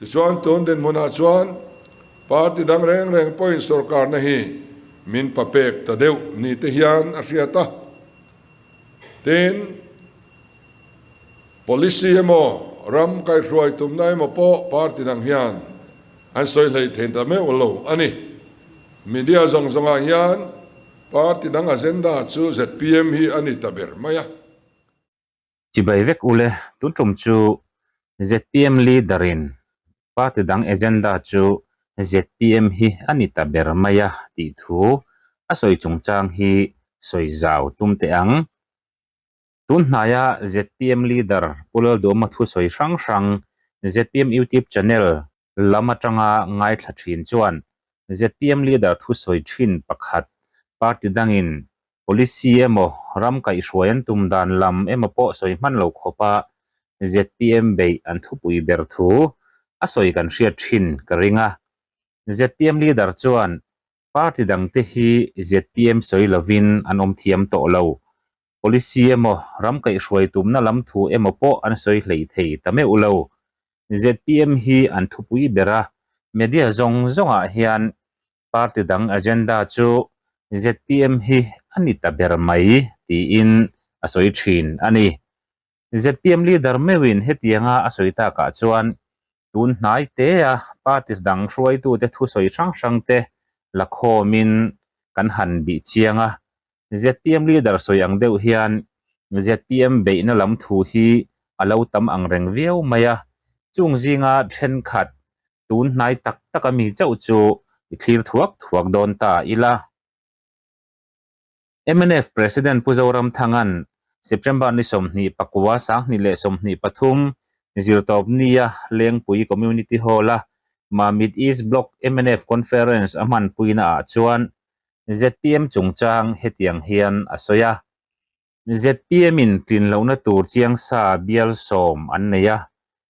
Tichuan tun dinhmunah chuan party dang reng reng pawhin sorkarna hi min papek ta deuh ni te hian a hriat a. Tin, policy emaw ram kaihhruai tumna emaw pawh party dang hian an sawi hlei thei ta meuh lo a ni. Media zawng zawngah hian party dang agenda chu zpm hi a ni ta ber mai a. Chibai vek ule, tun tum chu zpm leader in party dang agenda chu zpm hi a ni ta ber mai a tih thu a sawi chungchang hi sawi zau tum teh ang. Tun hnaia zpm leader Pu Lalduhawma thusawi hrang hrang zpm YouTube channel lam atanga ngaithla thin chuan zpm leader thusawi thin pakhat party dangin policy emaw ram kaihhruai an tum dan lam emaw pawh sawi hman lo khawpa zpm beih an thupui ber thu a sawi kan hriat thin ka ring a. Zpm leader chuan party dangte hi zpm sawi lovin an awm thiam tawh lo. Policy emaw ram kaihhruai tumna lam thu emaw pawh an sawi hlei thei ta meuh lo. Zpm hi an thupui ber a, media zawng zawngah hian party dang agenda chu zpm hi a ni ta ber mai tiin a sawi thin a ni. Zpm leader meuhin hetianga a sawi takah chuan tun hnai tea party dang hruaitute thusawi hrang hrangte la khawmin kan han bih chiang a, zpm leader sawi ang deuh hian zpm beihna lam thu hi a lo tam ang reng viau mai a, chung zinga thenkhat tun hnai tak tak ami chauh chu i thlir thuak thuak dawn ta ila. Mnf President Pu Zoramthanga'n September ni 29, 2023, Zirtawpnia Lengpui Community Hall-a Mamit East Block mnf Conference a hmanpuina ah chuan zpm chungchang hetiang hian a sawi a. Zpm in tlin lohna tur chiang sa bial sawm an nei a,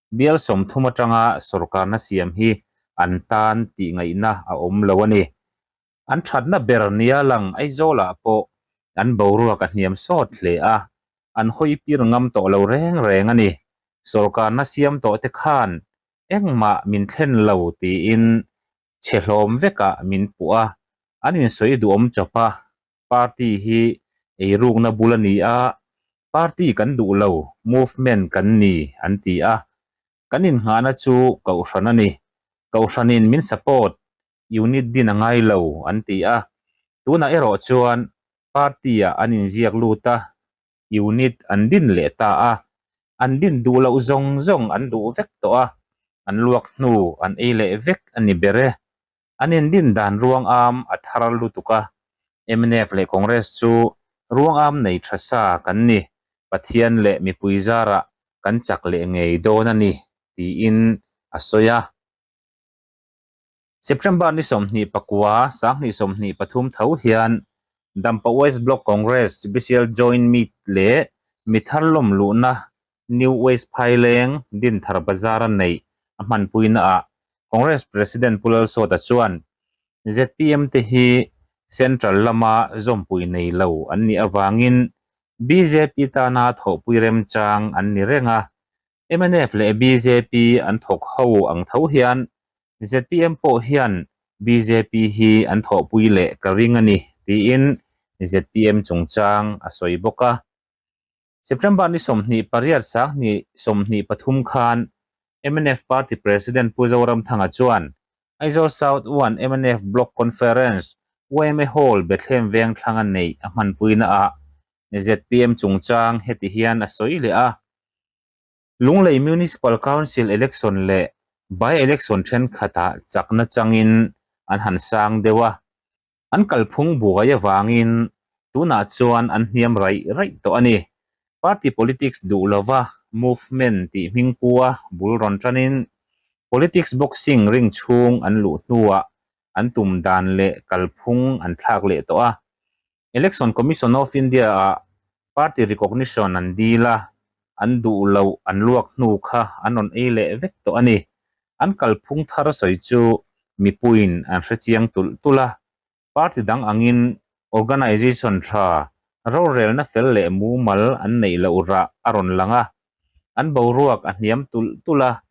bial 30 atanga sorkarna siam hi an tan tih ngaihna a awm lo a ni. An thatna ber nia lang Aizawlah pawh an boruak a hniam sawt hle a, an hawi pir ngam tawh lo reng reng a ni. Sorkarna siam tawh te khan engmah min thlen lo tiin chhe hlawm vekah min puh a, an insawi duhawm chawp a, party hi eirukna bul a ni a, party kan duh lo, movement kan ni an ti a, kan innghahna chu Kohhran a ni, Kohhranin min support unit din a ngai lo an ti a, tunah erawh chuan party-ah an inziak lut a, unit an din leh ta a, an din duh loh zawng zawng an duh vek tawh a, an luak hnu an ei leh vek a ni ber e. An indin dan ruang am a thar lutuk a, mnf leh Congress chu ruang am nei tha sa kan ni, Pathian leh mipui zarah kan chak leh ngei dawn a ni, tiin a sawi a. September ni 29, 2023 tho hian Dampa West Block Congress Special Joint Meet leh mithar lawm luhna New West Phaileng Dinthar Bazar-a neih a hmanpuinaah Congress President Pu Lalsawta chuan zpm te hi Central lama zawmpui nei lo an nih avangin bjp tana thawhpui remchang an ni reng a, Mnf leh bjp an thawk ho ang tho hian zpm pawh hian bjp hi an thawhpui leh ka ring a ni tiin zpm chungchang a sawi bawk a. September ni 28 2023 khan mnf Party President Pu Zoramthanga chuan Aizawl South One mnf Block Conference yma Hall Bethlehem Vengthlanga neih a hmanpuinaah zpm chungchang heti hian a sawi leh a. Lunglei Municipal Council Election leh By-Election thenkhatah chakna changin an han sang deuh a, an kalphung buai avangin tunah chuan an hniam raih raih tawh a ni. Party politics duh lova movement tih hming pua bul rawn tanin politics boxing ring chhung an luh hnuah an tum dan leh kalphung an thlak leh tawh a. Election Commission of India-ah party recognition an dil a, an duh loh an luak hnu kha an rawn ei leh vek tawh a ni. An kalphung thar sawi chu mipuiin an hre chiang tulh tulh a, party dang angin organisation tha, rorelna fel leh mumal an neih loh rah a rawn lang a, an boruak a hniam tulh tulh a.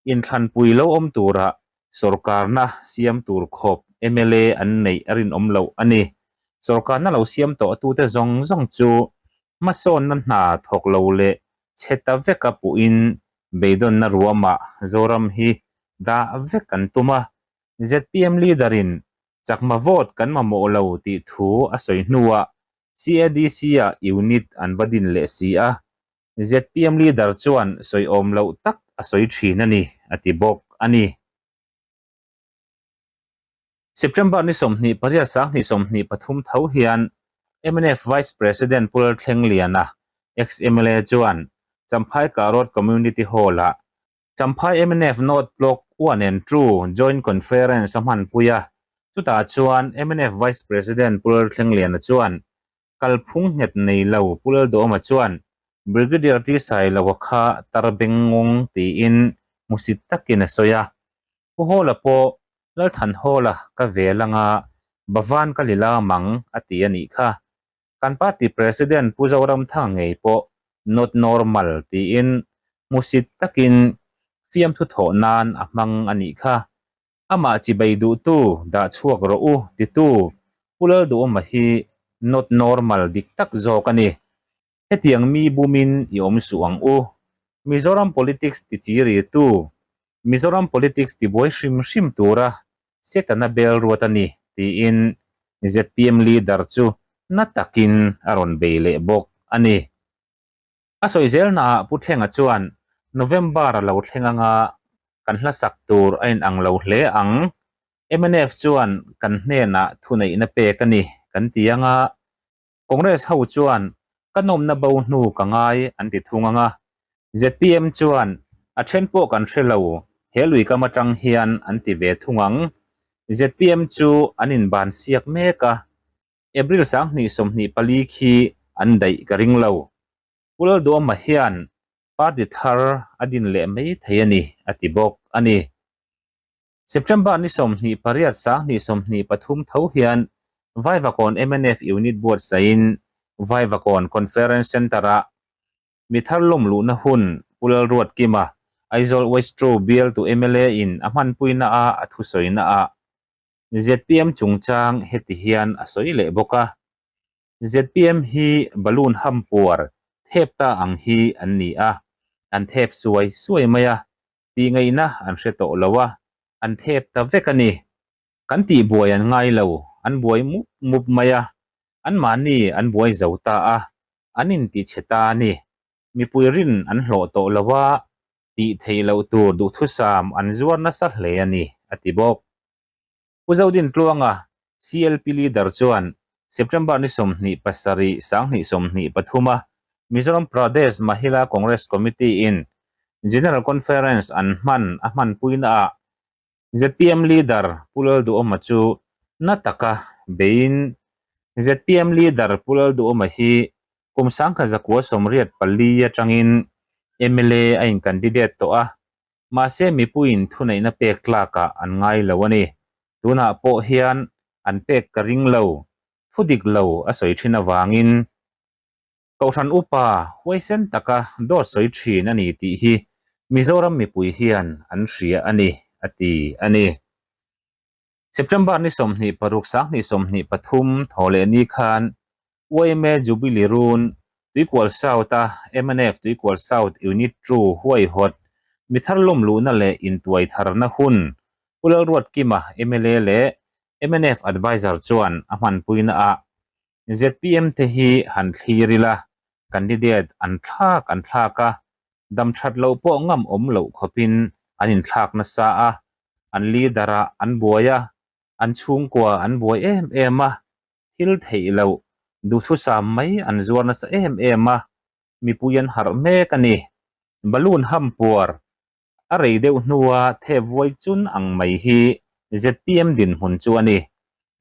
Inthlanpui lo awm tura sorkarna siam tur khawp mla an neih a rinawm loh a ni. Sorkarna lo siam tawh tute zawng zawng chu hmasawnna hna thawk lo leh chhe ta veka puhin beidawnna ruamah Zoram hi dah vek an tum a. Zpm leader-in chakma vote kan mamawh lo tih thu a sawi hnuah CADC-ah unit an va din leh si a. Zpm leader chuan sawi awm loh tak a sawi thin a ni, a ti bawk a ni. September ni 28 2023 tho hian mnf Vice President Pu Lalthlengliana, ex-MLA chuan Champhai Karot Community Hall-ah Champhai mnf North Block 1 and 2 Joint Conference a hmanpui a, chutah chuan mnf Vice President Pu Lalthlengliana chuan Kalphung nghet nei lo Pu Lalduhawma chuan Brigadier T Sailoa kha tar beng ngawng tiin hmusit takin a sawi a. Pu Hawla pawh Lalthanhawla ka vel anga Bavan ka lila mang a ti a nih kha. Kan party President Pu Zoramthanga ngei pawh not normal tiin hmusit takin fiamthu thawh nan a hmang a nih kha. Amah chibai duhtu dah chhuak rawh u titu Pu Lalduhawma hi not normal dik tak zawk a ni. Hetiang mi bumin i awm suh ang u. Mizoram politics ti chiritu, Mizoram politics ti buai hrim hrim tura Setana bel ruat a ni tiin zpm leader chu na takin a rawn bei leh bawk a ni. A sawi zelnaah Pu Thlenga chuan November a lo thleng anga kan hlasak tur a inang lo hle ang. Mnf chuan kan hnenah thuneihna pek a ni kan ti anga Congress ho chuan ka nawmna bo hnu ka ngai an ti thung anga zpm chuan a then pawh kan hre lo he lui kam atang hian an ti ve thung ang. Zpm chu an inban siak mek a. April 2024 khi an daih ka ring lo. Pu Lalduhawma hian party thar a din leh mai thei a ni, a ti bawk a ni. September ni 28 2023 tho hian Vaivakawn mnf Unit buatsaihin Vaivakawn Conference Centre-ah mi thar lawm luhna hun Pu Lalruatkima, Aizawl West Two bialtu mla in a hmanpuina a a thusawina ah Zpm chungchang heti hian a sawi leh bawk a, Zpm hi balloon ham puar thep ta ang hi an ni a, an thep suai suai mai a, tihngaihna an hre tawh lo a, an thep ta vek a ni. Kan tihbuai an ngai lo, an buai mup mup mai a, anmahni an buai zo ta a, an intichhe ta a ni. Mipui rin an hlawh tawh lo a, tih theih loh tur duhthusam an zuar nasa hle a ni, a ti bawk. Pu Zodintluanga, CLP Leader chuan September ni 27 2023 a Mizoram Pradesh Mahila Congress Committee-in General Conference an hman a hmanpuinaah Zpm Leader Pu Lalduhawma chu na taka beiin zpm Leader Pu Lalduhawma hi kum 1984 atangin mla a in-candidate tawh a, mahse mipuiin thuneihna pek tlakah an ngai lo a ni. Tunah pawh hian an pek ka ring lo, thu dik lo a sawi thin avangin. Kohhran upa huaisen taka dawt sawi thin a ni tih hi Mizoram mipui hian an hria a ni, a ti a ni. September ni 26 2023 thawhleh ni khan yma Jubilee Run, Tuikual South-a mnf Tuikual South Unit Two huaihawt mithar lawm luhna leh intuai tharna hun Pu Lalruatkima mla leh mnf Adviser chuan a hmanpuinaah Zpm te hi han thlir ila, candidate an thlak an thlak a, dam that loh pawh ngam awm loh khawpin an inthlak nasa a, an leader ah an buai a, an chhungkua an buai em em a, thil theih loh duhthusam mai an zuar nasa em em a, mipui an harh mek a ni. Balloon ham puar A rei deuh hnua thep vuai chun ang mai hi zpm dinhmun chu a ni.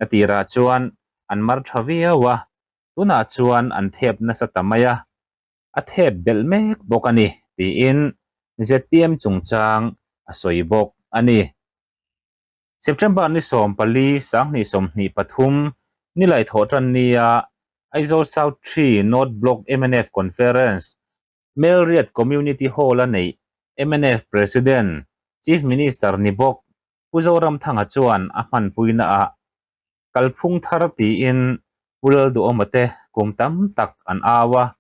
A tirah chuan an mar tha viau a, tunah chuan an thep nasa ta mai a, a thep belh mek bawk a ni, tiin zpm chungchang a sawi bawk a ni. September ni 14, 2023, Nilai thawhtan nia Aizawl South Three North Block mnf Conference Melriat Community Hall-a neih mnf President Chief Minister ni bawk Pu Zoramthanga chuan a hmanpuinaah kalphung thar tiin Pu Lalduhawma te kum tam tak an au a,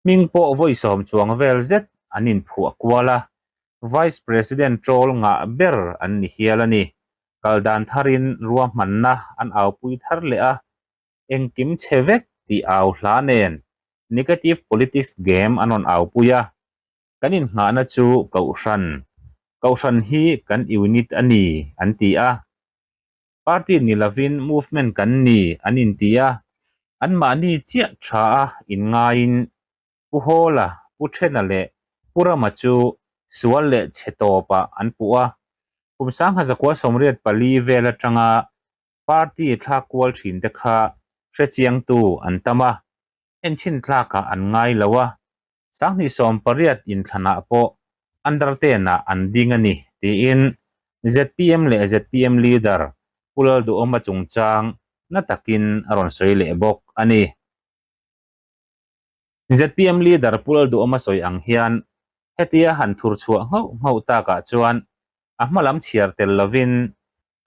hming pawh vawi sawm chuang vel zet an inphuah kual a, Vice President ṭawl ngah ber an ni hial a ni. Kal dan tharin ruahmanna an aupui thar leh a, engkim chhe vek tih au hla nen negative politics game an rawn aupui a, Kan innghahna chu Kohhran. Kohhran hi kan unit a ni, an ti a. Party ni lovin movement kan ni, an inti a. Anmahni chiah tha a inngaiin Pu Hawla, Pu Thena leh Pu Rama chu sual leh chhe tawpah an puh a. Kum sangha zakua 84 vel atanga party thlak kual thinte kha hrechiangtu an tam a, enchhin tlakah an ngai lo a. 2018 inthlanah pawh under ten-ah an ding a ni, tiin zpm leh zpm leader Pu Lalduhawma chungchang na takin a rawn sawi leh bawk a ni. Zpm leader Pu Lalduhawma sawi ang hian hetia han thur chhuah nghauh nghauh takah chuan a hma lam chhiar tel lovin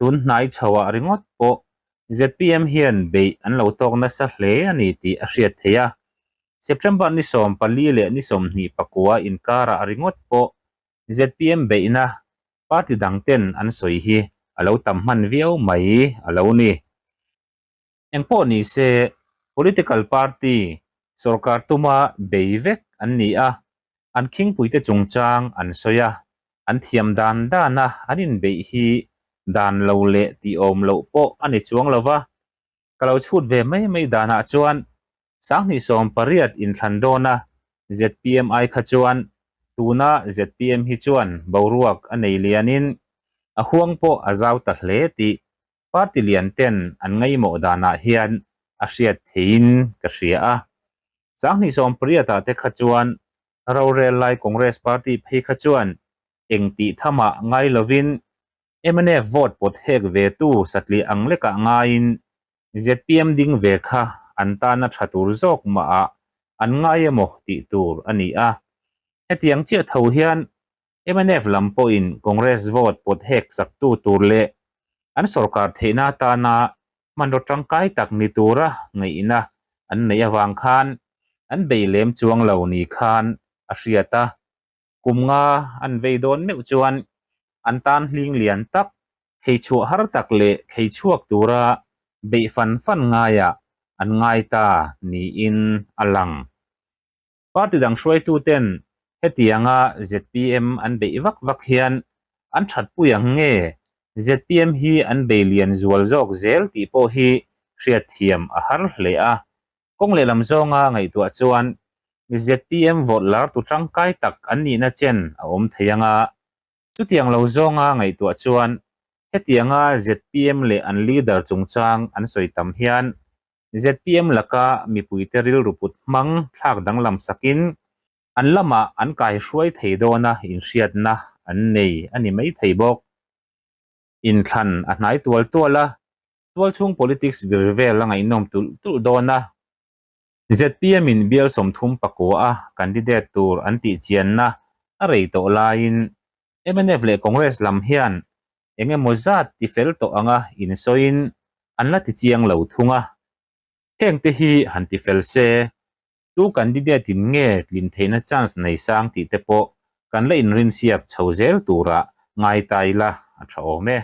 tun hnai chhoah ringawt pawh zpm hian beih an lo tawk nasa hle a ni tih a hriat theih a. September ni 14 leh ni 29 inkarah ringawt pawh zpm beihna party dang ten an sawi hi a lo tam hman viau mai a lo ni. Engpawh ni se political party sorkar tuma bei vek an ni a, an khingpuite chungchang an sawi a, an thiam dan dana an inbeih hi dan lo leh tih awm loh pawh a ni chuang lo va, ka lo chhut ve mai mai danah chuan 2018 inthlan dawna zpm ai kha chuan tuna zpm hi chuan boruak a nei lianin a huang pawh a zau ta hle tih Party lian ten an ngaihmawh danah hian a hriat theiin ka hria a. 2018 ah te kha chuan rorel lai Congress party phei kha chuan eng tih thamah ngai lovin mnf vote pawt hek ve tu satliah ang lekah ngaiin zpm ding ve kha an tana tha tur zawk mahah an ngai emaw tih tur a ni a. Hetiang chiah tho hian mnf lam pawhin Congress vote pawt hek saktu tur leh an sorkar theihna atana hmanraw tangkai tak ni tura ngaihna an neih avang khan an bei lem chuang lo ni khan a hriat a. Kum nga an vei dawn meuh chuan an tan hling lian tak, kheichhuah har tak leh kheichhuak tura beih fan fan ngaiah an ngai ta niin a lang. Party dang hruaituten hetianga zpm an beih vak vak hian an thatpui ang nge zpm hi an bei lian zual zawk zel tih pawh hi hriatthiam a har hle a. Kawng lehlam zawnga ngaihtuah chuan zpm vote lar tu tangkai tak an nihna chen a awm thei ang a. Chutiang lo zawnga ngaihtuah chuan hetianga zpm leh an leader chungchang an sawi tam hian zpm laka mipuite rilru put hmang thlak danglam sakin an lamah an kaihruai thei dawna inhriatna an nei a ni mai thei bawk. Inthlan a hnai tual tual a, tualchhung politics vir vel a ngaihnawm tulh tulh dawn a. Zpm in bial 39 a candidate tur an tih chianna a rei tawh laiin mnf leh Congress lam hian eng emaw zat ti fel tawh anga insawiin an la ti chiang lo thung a. Heng te hi han ti fel se, tu candidate in nge tlin theihna chance nei sang tih te pawh kan la inrinsiak chho zel turah ngai ta ila a tha awm e.